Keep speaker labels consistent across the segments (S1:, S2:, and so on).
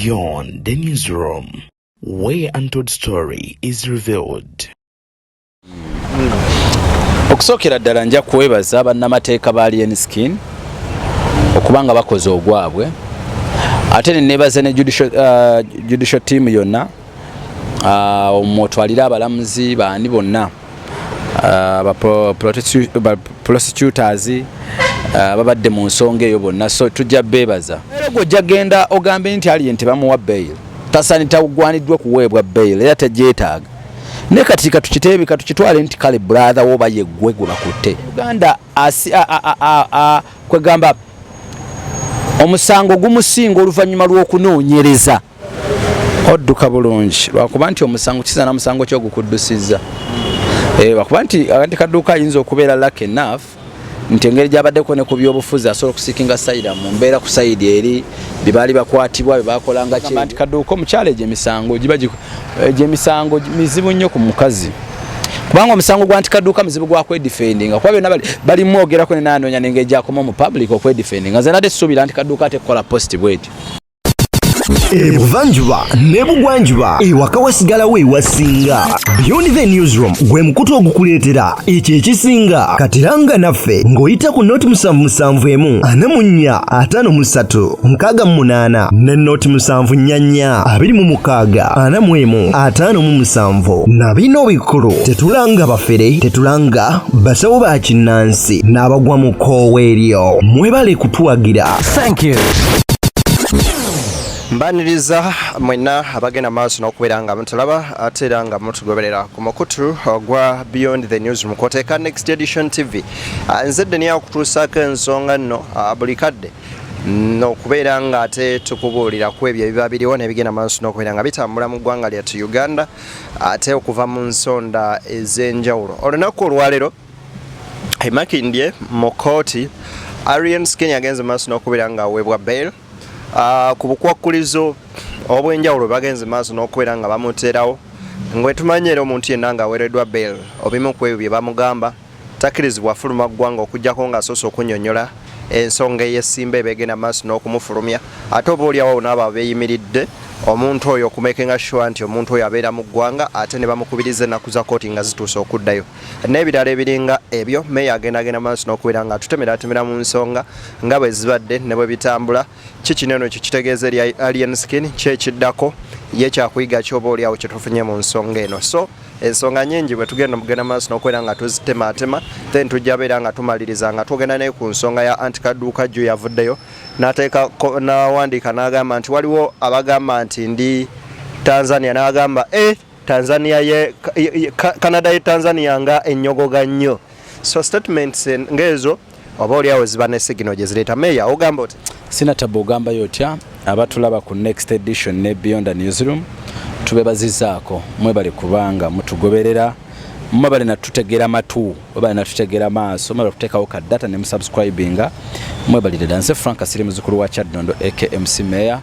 S1: Beyond the Newsroom, where untold story is revealed.
S2: Okusookera ddala nja kwebaza bannamateeka ba Alien Skin okuba nga bakoze ogwabwe, ate nenebaza ne judicial team yonna, omwotwalire abalamuzi baani bonna, ba prosecutors babadde mu nsonga eyo bonna, so tujja beebaza. Era gwe ojja genda ogambe nti Alien tebamuwa bail, tasani tagwaniddwa kuweebwa bail era tegyetaaga. Naye kati katukiteebe, katukitwale nti kale brother woba yeggwe gwe bakutte Uganda asi a kwegamba omusango gumusinga oluvannyuma lw'okunoonyereza odduka bulungi, lwakuba nti omusango kisana musango ki ogukuddusizza. Lwakuba nti anti Kadduuka ayinza okubeera lucky enough nti engeri gy'abaddeko ne ku byobufuzi asobola okuseekinga asylum mu mbeera ku side eri bye baali bakwatibwa bye bakolanga ki nti Kadduuka omukyala egyo emisango giba egyo emisango mizibu nnyo ku mukazi, kubanga omusango gwa nti Kadduuka muzibu gwa kwedefendinga, kuba byonna balimwogerako ne nanoonya n'engeri gyakoma mu public okwedefendinga. Nze nadde suubira nti Kadduuka ate kukola post bwetyo.
S3: Ebuvanjuba n'ebugwanjuba, ewaka wasigalawo ewasinga. Beyond the Newsroom gwe mukutu ogukuleetera ekyo ekisinga. Katiranga naffe ng'oyita ku 077 44 53 68 ne 074 26 41 57. Na bino bikulu: tetulanga bafere, tetulanga basawo ba kinnansi n'abagwa mu kkoowa eryo. Mwebale kutuwagira.
S4: Thank you.
S5: Mbaniriza mwenna abagenda maaso n'okubeera nga mutulaba ate era nga mutugoberera ku mukutu ogwa Beyond the News mukoteeka Next Edition TV. Nze Deni okutuusaako ensonga nno buli kadde n'okubeera nga ate tukubuulira ku ebyo ebiba biriwo n'ebigenda maaso n'okubeera nga bitambula mu ggwanga lyattu Uganda, ate okuva mu nsonda ez'enjawulo. Olunaku olwaleero emakindye mu kooti, Alien Skin agenze maaso n'okubeera nga aweebwa bail ku bukwakkulizo obw'enjawulo bagenze maaso n'okubeera nga bamuteerawo. Ngwe tumanyi era omuntu yenna ng'aweereddwa bail, obimu ku ebyo bye bamugamba, takkirizibwa fuluma ggwanga okuggyako ng'asoose okunnyonnyola ensonga ey'essimba eba egenda maaso n'okumufulumya, ate oba oliawo n'abo abeeyimiridde omuntu oyo okumakinga sure nti omuntu oyo abeera mu ggwanga, ate ne bamukubiriza ennaku za kooti nga zituuse okuddayo n'ebirala ebiringa ebyo. Meeya agenda agenda maaso n'okubeera nga atutemeratemera mu nsonga nga bwe zibadde ne bwe bitambula. Kikino eno kikitegeeza eri Alien Skin kyekiddako ye kyakuyiga kyoba oliawo kyetufunye mu nsonga eno. So ensonga nyingi bwe tugenda mugenda maaso n'okubeera nga tuzitematema, then tujja beera nga tumaliriza nga twogenda naye ku nsonga ya anti Kadduuka jjo yavuddeyo n'ateeka n'awandiika n'agamba nti waliwo abagamba nti ndi Tanzania, n'agamba Tanzania ye Canada ye Tanzania nga ennyogoga nnyo. So statements ng'ezo oba oliawo ziba ne signal gye zireeta. Meeya, ogamba oti?
S2: Sinataba, ogambayo otya abatulaba ku Next Edition ne Beyond the Newsroom? Tubebazizaako, mwebale kubanga mutugoberera, mwebale natutegera matu, mwebale natutegera maaso, mwebale kuteekawo ka data ne musubscribinga, mwebalire ddala. Nze Frank Asiri, muzukulu wa Kyaddondo, akmc Mayor,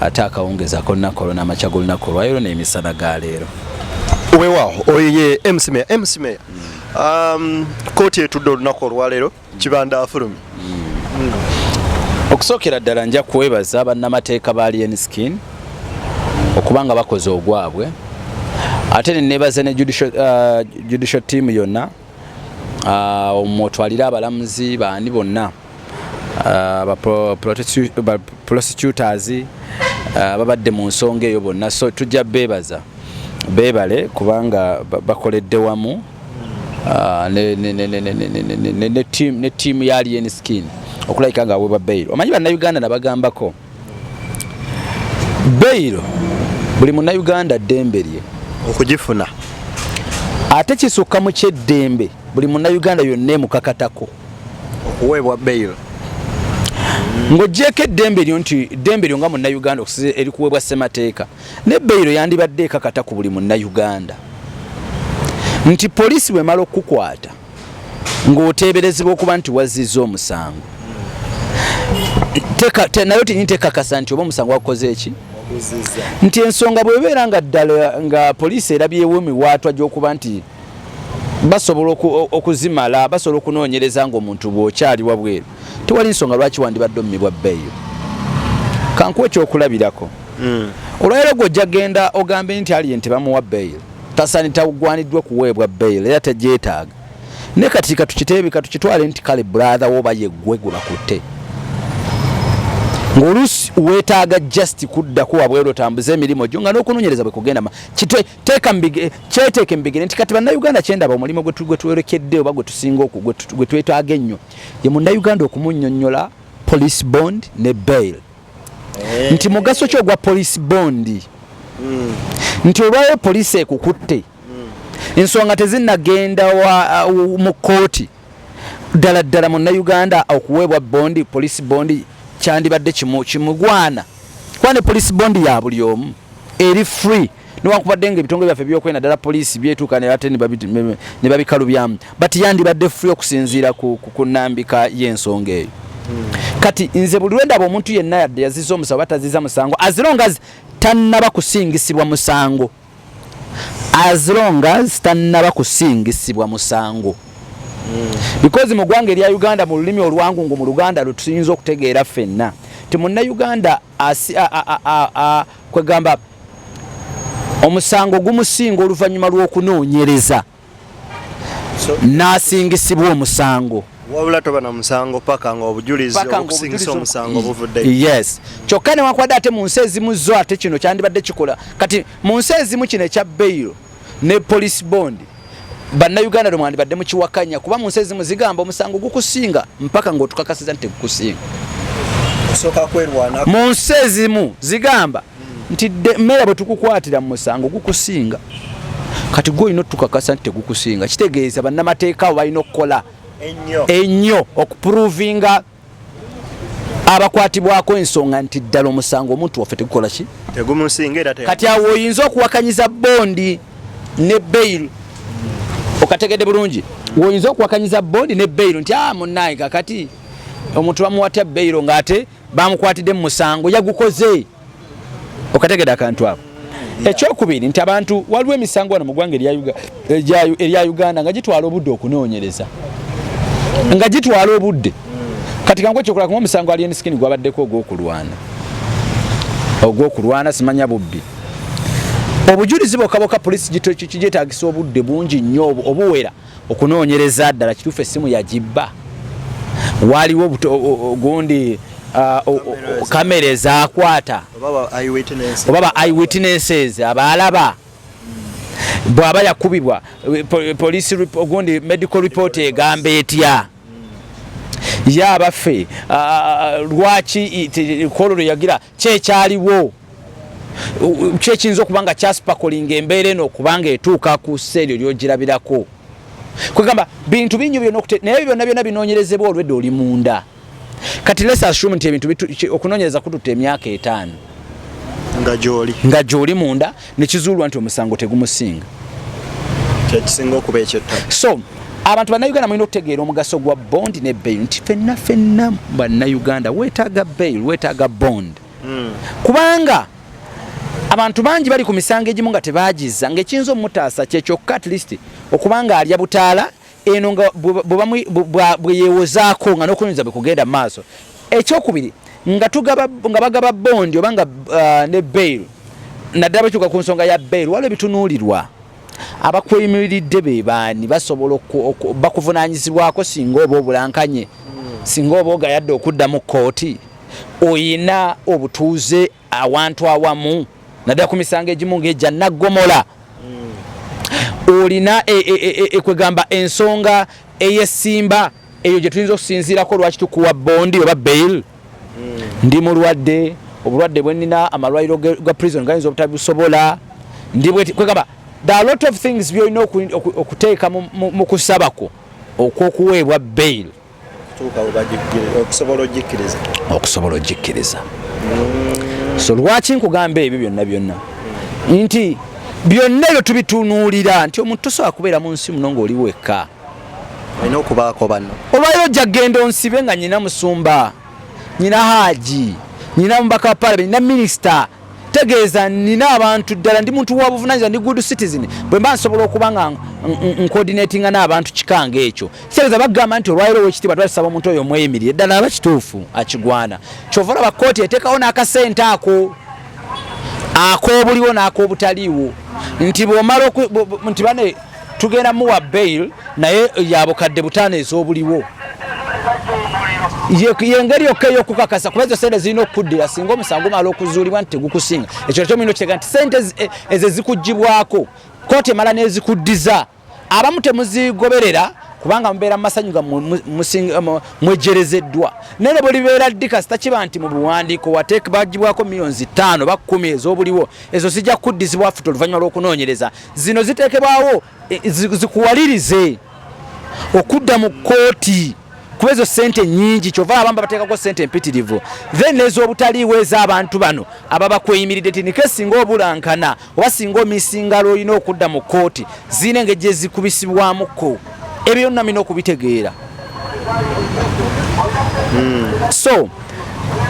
S2: ate akawungezi ak'olunaku olwo n'amakya g'olunaku olwaleero n'emisana ga leero.
S5: Weewaawo, oyo ye MC Mayor. MC Mayor, kooti etudde olunaku olwaleero, Kibanda afulumye.
S2: Okusookera ddala nja kwebaza bannamateeka ba Alien Skin okuba nga bakoze ogwabwe, ate nenebaza ne judicial team yonna, omwotwalire abalamuzi baani bonna, ba prosecutors babadde mu nsonga eyo bonna, so tujja beebaza, beebale kubanga bakoledde wamu ne team ya Alien Skin okulabika nga aweebwa bail. Omanyi Bannayuganda nabagambako, bail buli Munnayuganda ddembe lye
S5: okugifuna.
S2: Ate kisukka mu kyeddembe, buli Munnayuganda yonna emukakatako
S5: okuweebwa bail.
S2: Ng'ogyeko eddembe lyo nti ddembe lyo nga Munnayuganda erikuweebwa ssemateeka, ne bail yandibadde ekakata ku buli Munnayuganda, nti poliisi bwemala okukukwata ng'oteeberezebwa okuba nti wazizza omusango, nayo tinyi tekakasa nti oba omusango wakukoze eki, nti ensonga bw'ebeera nga ddala nga poliisi erabyewo emiwaatwa gy'okuba nti basobola okuzimala, basobola okunoonyereza ng'omuntu bw'okyali wabweru, tewali nsonga lwaki wandibadde ommibwa bail. Kankuwa ekyokulabirako. Olwaleero gwe ojja genda ogambe nti Alien tebamuwa bail, tagwaniddwa kuweebwa bail era tegyetaaga. Ne kati katukiteebe, katukitwale nti kale brother wo oba yeggwe gwe bakutte, ng'oluusi weetaaga just kuddako wabweru otambuze emirimu gyo nga n'okunoonyereza bwe kugenda teeka kyeteeke mu bigere nti kati Bannayuganda kyendaba omulimu gwe twerekedde oba gwe tusinga gwe twetaaga ennyo ye Munnayuganda okumunnyonnyola police bond ne bail, nti mugaso ki ogwa police bond, nti olwayo poliisi ekukutte, ensonga tezinnagenda mu kkooti. Ddala ddala Munnayuganda okuweebwa bond, police bond, kyandibadde kimugwana, kuba ne police bond ya buli omu eri free, newankubadde nga ebitongole byaffe ebyokwenda ddala poliisi byetuuka ate ne babikalubyamu, but yandibadde free okusinziira ku nnambika y'ensonga eyo. Kati nze buli lwendaba omuntu yenna yadde yaziza omusango bataziza musango, as long as tannaba kusingisibwa musango, as long as tannaba kusingisibwa musango, because mu ggwanga erya Uganda, mu lulimi olwangungu, mu Luganda lwe tuyinza okutegeera ffenna, ti Munnayuganda kwegamba omusango gumusinga oluvannyuma lw'okunoonyereza n'asingisibwa omusango.
S5: Wabula toba na musango paka nga obujulizi obukusingisa omusango buvuddeyo.
S2: Yes, kyokka newankubadde ate mu nsi ezimu zo ate kino kyandibadde kikola. Kati mu nsi ezimu kino ekya bail ne police bond, Bannayuganda lwe mwandibadde mukiwakanya, kuba mu nsi ezimu zigamba omusango gukusinga mpaka ng'otukakasiza nti tegukusinga.
S5: Osooka kwerwana.
S2: Mu nsi ezimu zigamba nti mmere bwe tukukwatira mu musango gukusinga, kati gwe olina otukakasa nti tegukusinga. Kitegeeza bannamateeka abo balina okukola ennyo okuprovinga abakwatibwako ensonga nti ddala omusango omuntu waffe tegukola ki?
S5: Tegumusinga era.
S2: Kati awo oyinza okuwakanyiza bond ne bail. Okategedde bulungi? Oyinza okuwakanyiza bond ne bail nti a munnaye, kakati omuntu bamuwatya bail ng'ate bamukwatidde mu musango yagukoze? Okategedde akantu ako? Ekyokubiri nti abantu, waliwo emisango wano mu ggwanga erya Uganda nga gitwala obudde okunoonyereza, nga gitwala obudde. Kati kangu ekyokulaba kuba omusango Alien Skin gwabaddeko ogw'okulwana simanya bubbi, obujulizi bwokka bwokka, polisi kigyetagisa obudde bungi nnyo obuwera okunoonyereza ddala kituufu essimu yagibba, waliwo gundi kamera ezakwata oba ba eyewitnesses abalaba bw'aba yakubibwa, police gundi medical report egamba etya, ye abaffe lwaki kololo yagira kyekyaliwo, kyekiyinza okuba nga kyasparkinga embeera eno okubanga etuuka ku seeryo lyogirabirako. Kwegamba bintu bingi byonna, naye byonna byonna binoonyerezebwa olwedde oli munda. Kati let's assume nti ebintu okunoonyereza kututte emyaka 5
S5: nga gyoli
S2: nga gyoli munda, nekizuulwa nti omusango tegumusinga.
S5: Kyekisinga okuba ekyettaka.
S2: So abantu Bannayuganda mulina okutegeera omugaso gwa bond ne bail, nti fenna fenna Bannayuganda weetaaga bail, weetaaga bond. Kubanga abantu bangi bali ku misango egimu nga tebagiza, ngaekiyinza omutaasa kyekyokka at least okubanga alya butaala eno nga bwe yeewozaako nga n'okunyuza bwe kugenda mu maaso. Ekyokubiri, nga tugaba, nga bagaba bond oba nga ne bail, naddala bwetuuka ku nsonga ya bail, waliwo ebitunuulirwa: abakweyimiridde be baani, basobola bakuvunanyizibwako singa oba obulankanye, singa oba ogayadde okudda mu kkooti, oyina obutuuze awantu awamu, naddala ku misango egimu ngaejja naggomola, olina ekwegamba ensonga eyesimba eyo gye tuyinza okusinziirako lwaki tukuwa bond oba bail. Ndi mulwadde, obulwadde bwenina amalwaliro ga prison gayinza obutabusobola, ndi kwegamba there are a lot of things byolina okuteeka mu kusaba kwo okw'okuweebwa bail.
S5: Okusobola ogikkiriza.
S2: Okusobola ogikkiriza. So lwaki nkugamba ebyo byonna byonna? Nti byonna ebyo tubitunuulira nti omuntu tosobola kubeera mu nsi muno ng'oli wekka.
S5: Olina okubaako banno.
S2: Olwayo ojja kgenda onsibe nga nyina musumba, nyina haaji, nyina mubaka wa parliament, nyina minisita, tegeeza nina abantu ddala, ndi muntu wa buvunanyizibwa, ndi good citizen. Bwe mba nsobola okuba nga ncoordinatinga n'abantu kikanga ekyo, kitegeeza bagamba nti olwaliro owekitiibwa twasaba omuntu oyo omweyimirire ddala aba kituufu akigwana. Kyova olaba kooti eteekawo n'akasente ako. Ak'obuliwo n'ak'obutaliiwo, nti bw'omala nti bane tugenda muwa bail, naye yabukadde 5 ez'obuliwo. Yengeri yokka ey'okukakasa, kuba ezo sente zirina okukuddira singa omusango gumala okuzuulibwa nti tegukusinga. Ekyo nakyo mulina okitegeera nti sente ezo ezikuggyibwako kooti emala n'ezikuddiza. Abamu temuzigoberera kubanga mubeera mu masanyu nga mwejerezeddwa, naye ne bwe libeera ddi, kasita kiba nti mu buwandiiko wateeka baggyibwako miliyoni 5 ba 10 ez'obuliwo, ezo zijja kuddizibwa futa oluvannyuma lw'okunoonyereza. Zino ziteekebwawo zikuwalirize okudda mu kkooti, kuba ezo sente nyingi, kyova abamu babateekako sente empitirivu. Then n'ez'obutaliiwo ez'abantu bano ababakweyimiridde ti nike singa obulankana oba singa omisingalo olina okudda mu kkooti, zirina engeri gye zikubisibwamuko. Ebyo byonna mulina okubitegeera. So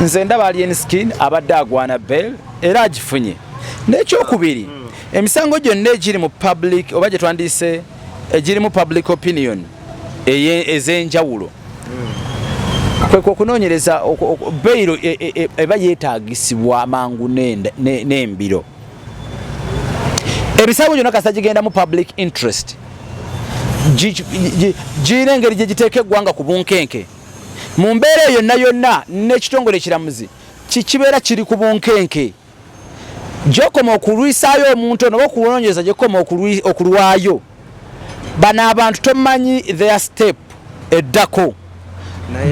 S2: nze ndaba Alien Skin abadde agwana bail era agifunye. N'ekyokubiri, emisango gyonna egiri mu public oba gye twandiyise egirimu public opinion ez'enjawulo, kwekwe okunoonyereza bail eba yeetaagisibwa mangu n'embiro. Emisango gyonna kasita gigenda mu public interest, girina engeri gye giteeka eggwanga ku bunkenke. Mu mbeera eyo yonna yonna, n'ekitongole ekiramuzi kibeera kiri ku bunkenke. Gyokoma okulwisaayo omuntu ono oba okunoonyereza, gyokoma okulwayo bano abantu, tomanyi their step eddako.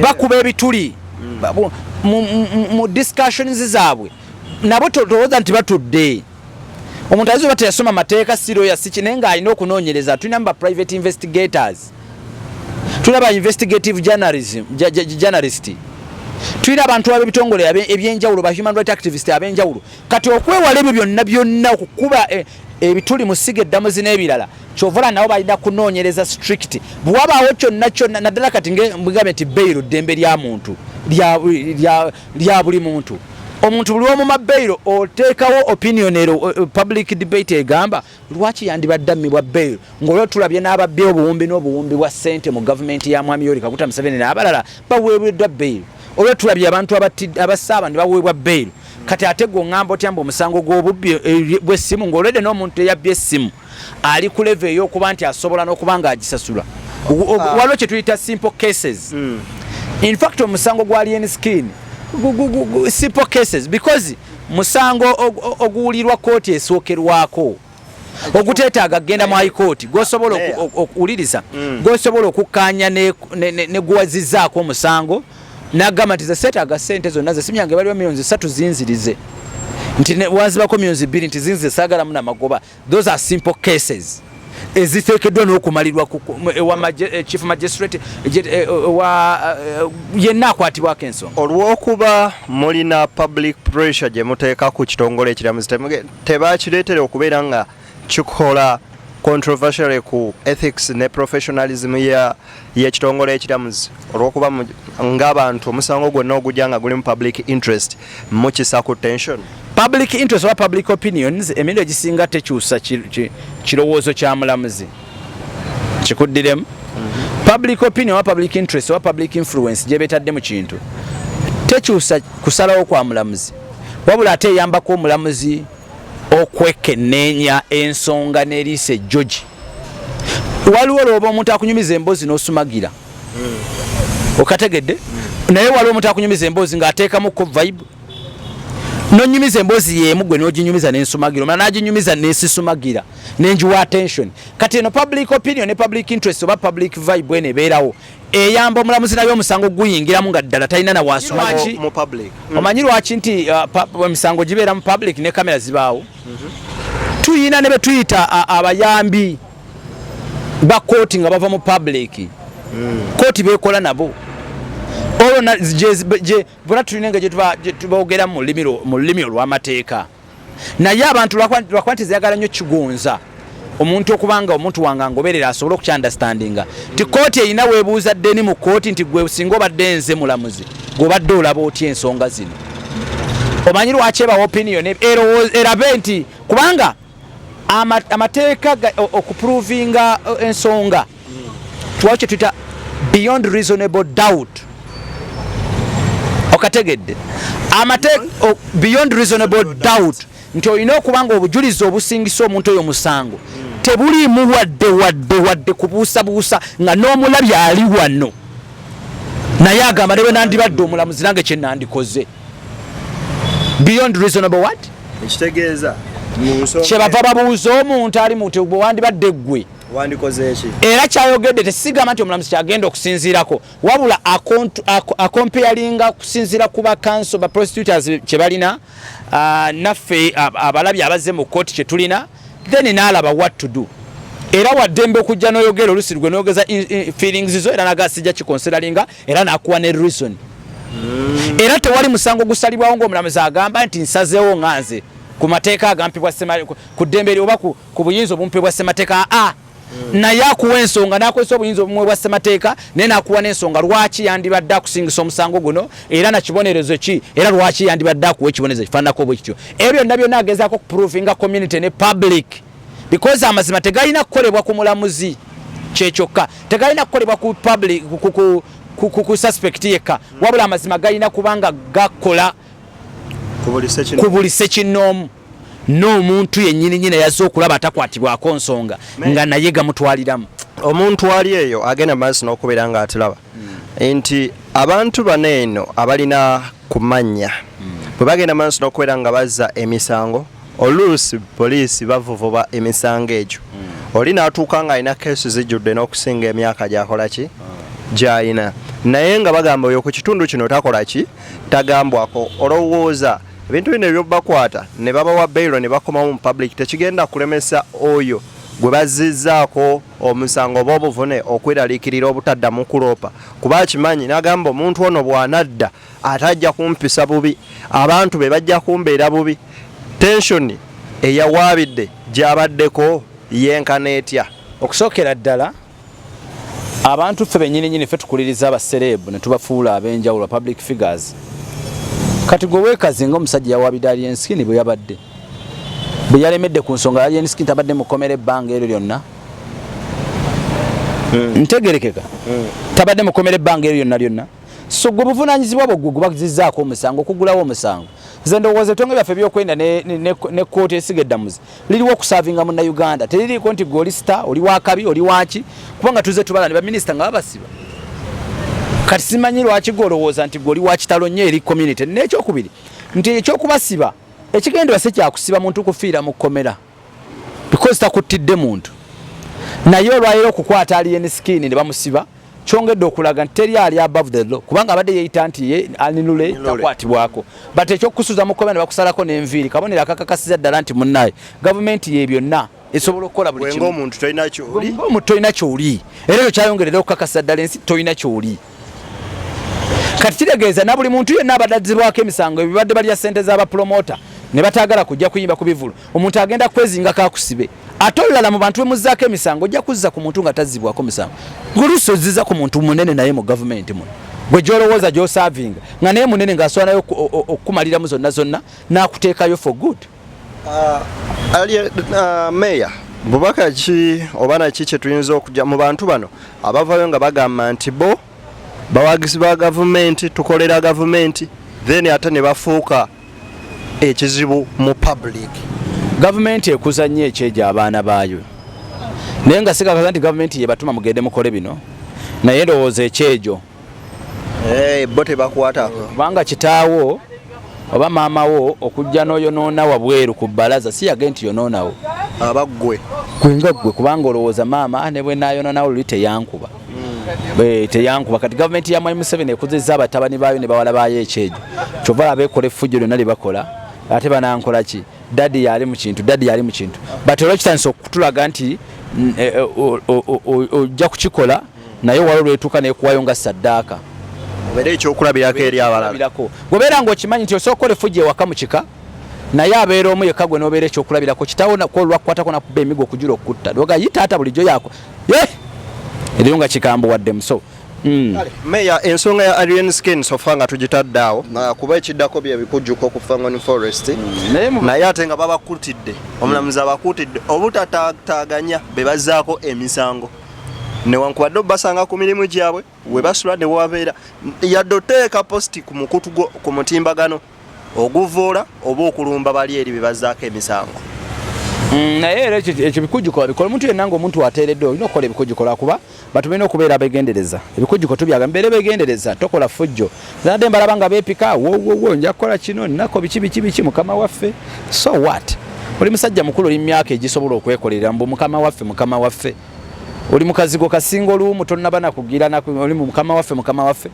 S2: Bakuba ebituli mu discussions zaabwe, nabo tolowooza nti batudde. Omuntu ayinza oba teyasoma mateeka, si lawyer, si ki, naye ng'alina okunoonyereza. Tulinamu ba private investigators, tulina ba investigative journalism journalist, tulina abantu ab'ebitongole ebyenjawulo, ba human right activist ab'enjawulo. Kati okwewala ebyo byonna byonna, okukuba ebituli mu ssiga eddamuzi n'ebirala, kyovola nabo balina kunoonyereza strict. Bwewabaawo kyonna kyonna, naddala kati ngambe nti bail ddembe lya muntu, lya buli muntu. Omuntu buli omuma bail oteekawo opinion ero, public debate egamba lwaki yandibadde ammibwa bail, ng'olwo tulabye n'ababbi obuwumbi n'obuwumbi bwa ssente mu gavumenti ya Mwami Yoweri Kaguta Museveni n'abalala baweereddwa bail. Olwo tulabye abantu abasaaba ne baweebwa bail. Kati ate gwe oŋŋamba otya mbu omusango gw'obubbi bw'essimu, ng'olwedde n'omuntu eyabbye essimu ali ku level ey'okuba nti asobola n'okuba ng'agisasula? Waliwo kye tuyita simple cases. In fact, omusango gwa Alien Skin simple cases, because musango oguwulirwa kooti esookerwako, oguteetaaga kugenda mu high court, gosobola okuwuliriza, gosobola okukkaanya ne guwazizzaako omusango n'agamba nti ze seetaaga ssente zonna, ze simu yange baliwo miliyoni 3 zinzirize, nti wanzibako miliyoni 2, nti zinzize, saagalamu namagoba. Those are simple cases eziteekeddwa n'okumalirwa ewa chief magistrate, ewa yenna akwatibwako ensonga.
S5: Olw'okuba mulina public pressure gye muteeka ku kitongole ekiramuzi, tebakireetera okubeera nga kikola controversially ku ethics ne professionalism ya y'ekitongole ekiramuzi, olw'okuba ng'abantu omusango gwonna ogujja nga guli mu public interest mukisa ku tension?
S2: Public interest oba public opinions emirundi egisinga tekyusa kirowoozo kya mulamuzi. Kikuddiremu, public opinion oba public interest oba public influence gye beetadde mu kintu tekyusa kusalawo kwa mulamuzi, wabula ate eyambako omulamuzi okwekenneenya ensonga n'eriisa ejjogi. Waliwo lwoba omuntu akunyumiza emboozi n'osumagira, okategedde, naye waliwo omuntu akunyumiza emboozi ng'ateekamuko vibe, nonyumiza emboozi yeemu gwe n'oginyumiza n'ensumagira, omala n'aginyumiza n'esisumagira nenjiwa attention. Kati eno public opinion ne public interest oba public vibe eno ebeerawo eyamba omulamuzi naye omusango guyingiramu nga ddala talina na wasumaki.
S5: Mu public.
S2: Omanyi lwaki nti emisango gibeera mu public ne kamera zibaawo? Tuyina ne betuyita abayambi ba kooti nga bava mu public, kooti bekola nabo. Olwo bona tulina engeri gye tuboogera mu lulimi olw'amateeka, naye abantu lwakuba nti zeyagala nnyo kigonza omuntu okubanga omuntu wange angoberera asobole okukyandastandinga nti kooti erina weebuuza ddeni mu kooti nti gwe singa obadde nze mulamuzi, gweobadde olaba otya ensonga zino? Omanyi lwaki ebawa opinion? Erabe nti kubanga amateeka okuprovinga ensonga tuwawo kye tuyita beyond reasonable doubt, okategedde? Beyond reasonable doubt. Nti olina okuba nga obujulizi obusingisa omuntu oyo musango tebuliimu wadde wadde wadde kubuusabuusa, nga n'omulabi ali wano naye agamba, ne bwe nandibadde omulamuzi nange kye nandikoze, beyond reasonable what?
S5: Ekitegeeza mu nsonga
S2: Kyebava babuuza omuntu ali muntu, bwe wandibadde ggwe,
S5: wandikoze eki?
S2: Era kyayogedde tesigamba nti omulamuzi kyagenda okusinziirako, wabula akompeyalinga kusinziira ku bakanso ba prosecutors kye balina, naffe abalabi abazze mu kooti kye tulina, then n'alaba what to do. Era waddembe okujja n'oyogera olusi gwe n'ogeza feelings zo, era naga sijja kiconsideringa, era nakuwa ne reason. Era tewali musango gusalibwawo ng'omulamuzi agamba nti nsazeewo nga nze ku mateeka agampibwa ku ddembe eri oba ku buyinza obumpibwa ssemateeka. A naye akuwa ensonga n'akozesa obuyinza obumuweebwa ssemateeka, naye n'akuwa n'ensonga lwaki yandibadde akusingisa omusango guno, era na kibonerezo ki, era lwaki yandibadde akuwa ekibonerezo kifaananako bwe kityo. Ebyo byonna byonna agezaako okuprovinga community ne public, because amazima tegalina kukolebwa ku mulamuzi kyekyokka, tegalina kukolebwa ku public, ku suspect yekka, wabula amazima galina kubanga gakola
S5: ku buli sekino.
S2: Ku buli sekinnoomu n'omuntu yennyini nyini yazze okulaba atakwatibwako nsonga nga naye gamutwaliramu.
S5: Omuntu ali eyo agenda maaso n'okubeera nga atulaba nti abantu bano eno abalina kumanya bwe bagenda maaso n'okubeera nga bazza emisango, oluusi poliisi bavuvuba emisango egyo, oli n'atuuka ng'alina keesi zijjudde n'okusinga emyaka gy'akola ki gy'alina, naye nga bagamba oyo ku kitundu kino takola ki, tagambwako. Olowooza ebintu bino ebyobakwata ne babawa bail ne bakomawo mu public tekigenda kulemesa oyo gwe bazizzaako omusango oba obuvune okweraliikirira obutaddamu kuloopa, kuba akimanyi n'agamba omuntu ono bw'anadda ate ajja kumpisa bubi, abantu be bajja kumbeera bubi? Tension eyawaabidde gy'abaddeko yenkana etya?
S2: Okusookera ddala, abantu ffe bennyini nyini ffe tukuliriza abasereebu ne tubafuula ab'enjawulo, public figures. Kati gwe weekazi nga omusajja yawaabidde Alien Skin, bwe yabadde bwe yalemedde ku nsonga, Alien Skin tabadde mukomera ebbanga eryo lyonna? Ntegerekeka, tabadde mukomera ebbanga eryo lyonna lyonna? So gwe buvunanyizibwa bwo gwe gubazizzaako omusango okugulawo omusango. Nze ndowooza ebitongole byaffe ebyokwenda ne kkooti esiga eddamuzi liriwo okuservinga Munnayuganda, teririiko nti gwe oli star, oli wakabi, oli waki, kubanga tuze tubala ne baminisita nga babasiba. Kati simanyi lwaki gwe olowooza nti gwe oli wa kitalo nnyo eri community. N'ekyokubiri nti ekyokubasiba, ekigendera si kyakusiba muntu kufiira mu kkomera because takuttidde muntu, naye olwaliro okukwata Alien Skin ne bamusiba kyongedde okulaga nti teri ali above the law, kubanga abadde yeeyita nti ye aninule takwatibwako. But ekyokukusuza mu kkomera ne bakusalako n'enviiri kabonero akakakasiza ddala nti munnaye gavumenti ye byonna esobola okukola buli kimu.
S5: Omuntu tolina kyoli.
S2: Omuntu tolina kyoli, era ekyo kyayongerera okukakasa ddala ensi tolina kyoli. Kati kitegeeza na buli muntu yenna abadde azzibwako emisango, ebibadde balya ssente z'abapromota ne bataagala kujja kuyimba ku bivulu, omuntu agenda kwezingako akusibe. Ate olulala mu bantu bemuzzaako emisango, ojja kuzza ku muntu nga tazzibwako misango, ng'oluusi ozziza ku muntu munene naye mu gavumenti muno gwe gy'olowooza gy'osaavinga nga naye munene ng'asobola naye okukumaliramu zonna zonna n'akuteekayo for good.
S5: Meya, bubaka ki oba naki kye tuyinza okujja mu bantu bano abavayo nga bagamba nti bo bawagizi ba gavumenti, tukolera gavumenti, then ate ne bafuuka ekizibu mu public?
S2: Gavumenti ekuza nnyo ekyejo abaana baayo, naye nga sikakaza nti gavumenti yebatuma mugende mukole bino, naye ndowooza ekyejo
S5: Bo tebakwatako.
S2: Kubanga kitaawo oba maama wo okujja n'oyonoona wabweru ku bbalaza si yage nti yonoonawo.
S5: Abaggwe.
S2: Gwe nga ggwe, kubanga olowooza maama, "Ah, ne bwe naayonoonawo luli teyankuba." Teyankuba. Kati gavumenti ya Mwami Museveni ekuzizza abatabani baayo ne bawala baayo ekyejo, kyova laba ekola effujjo lyonna lye bakola, ate banankola ki? Daddy yali mu kintu, daddy yali mu kintu. But olwo kitandise okutulaga nti ojja kukikola, naye waliwo lwetuuka nekuwayo nga saddaaka.
S5: Obeere ekyokulabirako eri abalala.
S2: Kulabirako. Bw'obeera ng'okimanyi nti osobola okukola effujjo ewaka mu kika, naye abeera omu yekka gwe n'obeera ekyokulabirako, kitaawo nako olwakukwatako nakuba emigo okujula okukutta, noga yi taata bulijjo yako ye eriyo nga kikambuwaddemu so.
S5: Meya, ensonga ya Alien Skin so far nga tugitadde awo, kuba ekiddako bye bikujjuko ku Fangone Forest.
S2: Naye
S5: Naye ate nga babakutidde, omulamuzi abakutidde obutataaganya be bazzaako emisango, newankubadde obasanga ku mirimu gyabwe we basula ne wabeera, yadde oteeka post ku mukutu ku mutimbagano. Oguvoola oba okulumba bali eri be bazzaako emisango.
S2: Naye era ekyo bikujjuko babikola. Omuntu yenna ng'omuntu ateereddwa, olina okukola ebikujjuko, lwakuba bantu balina okubeera abegendereza. Ebikujjuko tubyaga, mubeere begendereza, tokola fujjo. Zanadde mbalaba nga beepika, wowowo, nja kukola kino nnako biki biki biki, mukama waffe. So what? Oli musajja mukulu, oli mu myaka egisobola okwekolerera. Mbu mukama waffe, mukama waffe, oli mukazigo kasinga oluumu, tonnaba nakugira, oli mu mukama waffe, mukama waffe.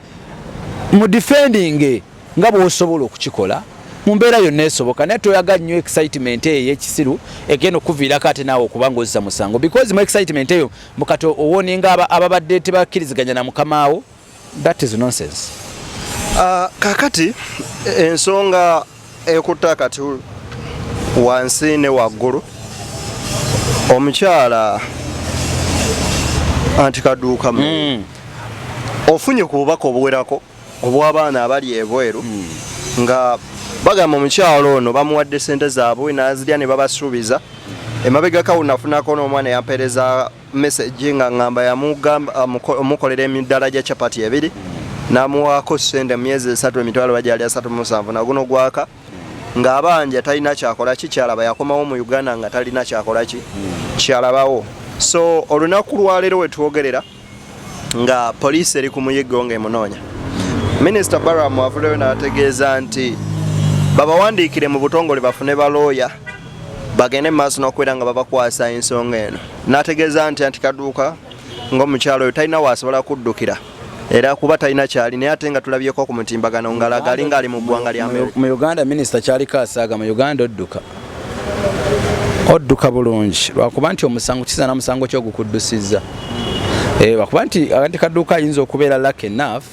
S2: Mu defending nga bw'osobola okukikola mu mbeera yonna esoboka, naye toyaga nnyo excitement eyo ey'ekisiru egenda okuviirako ate naawe okuba ng'ozza musango, because mu excitement eyo mukati owoninga ababadde tebakkiriziganya na mukamaawo. That is nonsense.
S5: Kakati ensonga ekutta kati wansi ne waggulu, omukyala anti Kaduuka ofunye ku bubaka obuwerako obw'abaana abali ebweru nga bagamba omukyalo ono bamuwadde sente zaabwe n'azirya ne babasuubiza. Emabegako nafunako n'omwana yampeereza message nga ngamba yamugamba omukolera emiddala gya chapati ebiri, n'amuwaako sente mu myezi 3, emitwalo bagyali 37, naguno gwaka ng'abanja talina kyakola ki kyalaba. Yakomawo mu Uganda nga talina kyakola ki kyalabawo. So olunaku lwaleero wetwogerera nga poliisi eri ku muyiggo ng'emunoonya. Minisita Balaam avuddeyo n'ategeeza nti babawandiikire mu butongole, bafune balooya, bagende mu maaso n'okubeera nga babakwasa ensonga eno, n'ategeeza nti anti Kaduuka ng'omukyalo oyo talina waasobola kuddukira era kuba talina kyali, naye ate nga tulabyeko ku mutimbagano ng'alaga alinga ali mu ggwanga lya Amerika.
S2: Mu Uganda, minisita kyaliko asaaga. Mu Uganda odduka, odduka bulungi, lwakuba nti omusango kisaana musango ki ogukuddusizza. Lwakuba nti anti Kaduuka ayinza okubeera lucky enough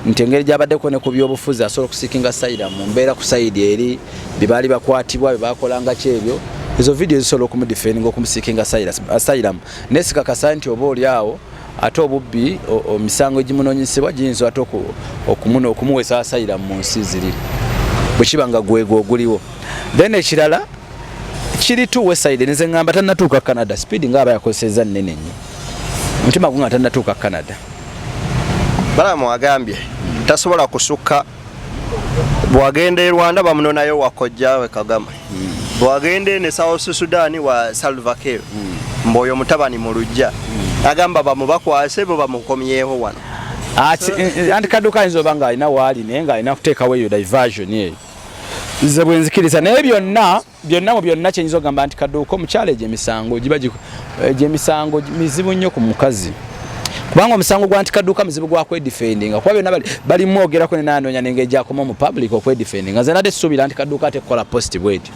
S2: nti engeri gy'abaddeko ne ku byobufuzi asobola okuseekinga asylum mu mbeera ku side eri bye baali bakwatibwa, bye bakolanga ki ebyo, ezo vidiyo zisobola okumudefendinga, okumuseekinga asylum, naye sikakasa nti oba oli awo ate obubbi, emisango egimunoonyesebwa giyinza ate okumuweesa asylum mu nsi ziri, bwe kiba nga gwegwo oguliwo. Then ekirala kiri two side. Nze ngamba tannatuuka Canada. Speed nga aba yakozesezza nnene nnyo, omutima gwe nga tannatuuka Canada.
S5: Balamu agambye tasobola kusukka. Bwagenda e Rwanda bamunonayo wa kojjawe Kagame, bwagenda eno e South Sudan wa Salva Kiir, mboyo mutabani mu lujja. Agamba bamubakwase bo bamukomyeho wano.
S2: Anti Kaduuka ayinza oba ng'alina waali, naye ng'alina kuteekawo eyo diversion eyo, nze bwe nzikiriza. Naye byonna byonna, mu byonna kyenyinza okugamba nti Kaduuka omukyala, egyo emisango giba egyo emisango mizibu nnyo ku mukazi, kubanga omusango gwa nti Kaduuka muzibu gwa kwedefendinga, kuba byonna balimwogerako nenanoonya nengeri gyakoma mu public okwedefendinga. Nze nadde suubira nti Kaduuka ate kukola post bweti.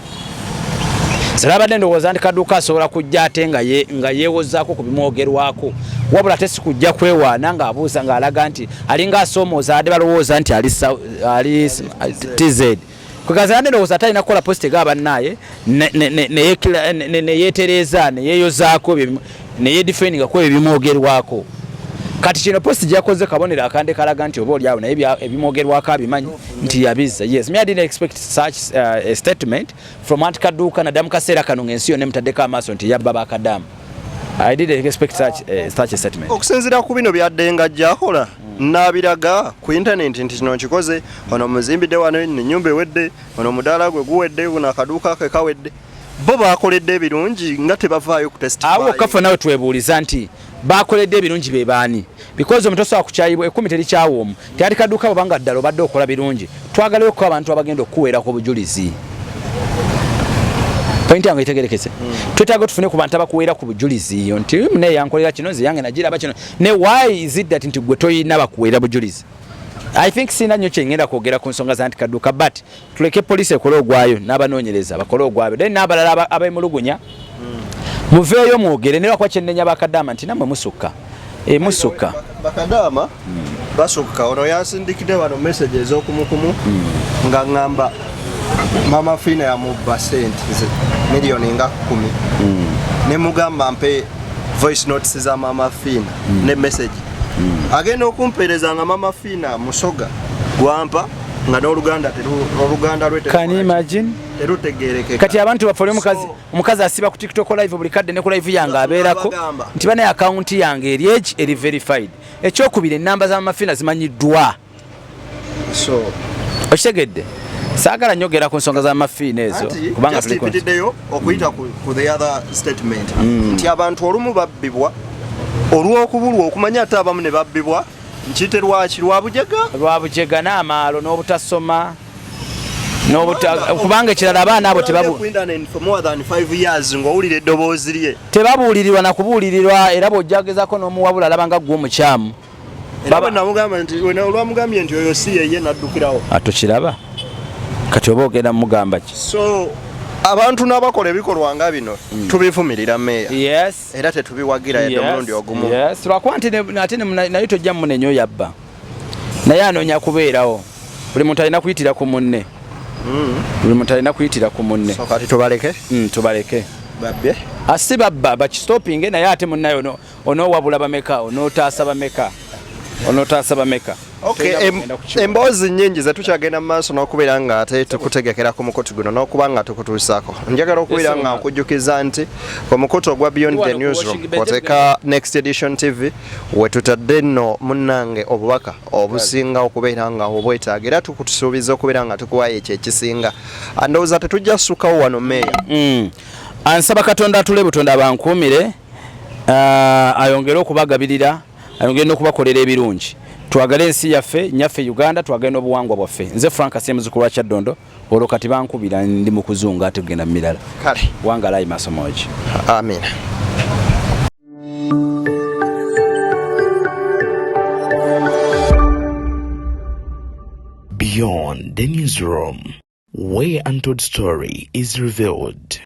S2: Nze nabadde ndowooza nti Kaduuka asobola kujja ate nga yeewozaako ku bimwogerwako, wabula ate si kujja kwewaana ng'abuuza, ng'alaga nti alinga asoomooza adde balowooza nti ali TZ. Kwegaza nabadde ndowooza ate alina kukola post egaba bannaaye neyeetereeza, neyeeyozaako, neyedefendinga ku ebyo bimwogerwako. Kati kino post gyakoze kabonero akande kalaga nti oba oliawo naye ebimwogerwako abimanyi nti yabiza. Yes, me, I didn't expect such a statement from Aunt Kaduuka, naddala mu kaseera kano ng'ensi yonna emutaddeko amaaso nti yabba bakadamu. I didn't expect such a statement.
S5: Okusinziira ku bino byadde nga ajja akola n'abiraga ku intaneti nti kino nkikoze, ono muzimbidde wano, ennyumba ewedde, ono omudaala gwe guwedde, guno akaduuka ke kawedde, bo bakoledde ebirungi nga tebavaayo ku
S2: Awo kafa nawe twebuuliza nti bakoledde ebirungi be baani? Because omuntu osobola kukyayibwa, ekkumi terikyawa omu. Tyali Kaduuka, bwobanga ddala obadde okola birungi, twagalayo okuba abantu abagenda okukuweerako obujulizi. Point yange itegerekese? Twetaaga tufune ku bantu abakuweera ku bujulizi nti naye yankolera kino, nze yange nagiraba kino. Ne why is it that nti gwe toyina bakuweera bujulizi? I think sina nnyo kyengenda kwogera ku nsonga za nti Kaduuka, but tuleke poliisi ekole ogwayo n'abanoonyereza bakole ogwabwe, then n'abalala abemulugunya muveeyo mwogere. Naye lwakuba kyennenya bakadaama nti nammwe musukka, musukka.
S5: Bakadaama basukka. Ono yansindikidde wano message ez'okumukumu nga ŋŋamba Mama Fiina yamubba sente miliyoni nga 10. Ne mugamba mpe voice notes za Mama Fiina ne message. Agenda okumpeereza nga Mama Fiina musoga gwampa, nga n'oluganda oluganda lwe
S2: Can you imagine?
S5: terutegerekeka.
S2: Kati abantu baffe, oli omukazi asiba ku TikTok live buli kadde, ne ku live yange abeerako nti bane akawunti yange eri egi eri verified. Ekyokubiri, enamba za Mama Fiina zimanyiddwa.
S5: So
S2: okitegedde? Saagala nyogera ku nsonga za mafiina ezo
S5: kubanga tulipitiddeyo okuyita ku the other statement nti abantu olumu babbibwa olw'okubulwa okumanya, ate abamu ne babbibwa nkiyite lwaki, lwa bujega.
S2: Lwa bujega n'amaalo n'obutasoma kubanga ekirala abaana abo
S5: for more than 5 years ng'owulira eddoboozi lye.
S2: Tebabuulirirwa nakubuulirirwa, era bw'ojja n'omuwabula alaba nga ggwe omukyamu.
S5: Era bwe namugamba nti olwamugambye nti oyo si yeye, naddukirawo.
S2: Atukiraba kati oba ogenda mugamba ki?
S5: So abantu n'abakola ebikolwa nga bino tubivumirira, meeya.
S2: Yes.
S5: Era tetubiwagira yadde omulundi ogumu.
S2: Yes, lwakuba nti ate naye tojja munenya oyo abba, naye anoonya kubeerawo. Buli muntu alina kuyitira ku munne. Buli muntu alina kuyitira ku munne.
S5: So kati tubaleke?
S2: Tubaleke.
S5: Babbye.
S2: Asi babba bakistopinge, naye ate munnaye onoowabula bameka, onootaasa bameka, onootaasa bameka?
S5: Okay,
S2: Tolina kugenda kukiwa.
S5: Emboozi nnyingi ze tukyagenda mu maaso n'okubeera nga ate tukutegekera ku mukutu guno n'okuba nga tukutuusaako. Njagala okubeera nga nkujjukiza nti ku mukutu ogwa Beyond the
S2: Wano ku
S5: Newsroom
S2: Washing Bay
S5: oteeka Next Edition TV, wetutadde nno munnange obubaka obusinga okubeera nga obwetaaga, era tukutusuubiza okubeera nga tukuwayo ekyo ekisinga. Ndowooza tetujja ssukawo wano, meeya.
S2: Ansaba Katonda atule butonda bankuumire, ayongere okubagabirira, ayongere n'okubakolera ebirungi. Twagale ensi yaffe nyaffe Uganda, twagale n'obuwangwa bwaffe. Nze Frank Semuzukulu wa Kyaddondo. Olwo kati bankubira, ndi mu kuzunga ate kugenda mu mirala.
S5: Kale.
S2: Wangalayi masomogi.
S5: Amina.
S1: Beyond the Newsroom, where untold story is revealed.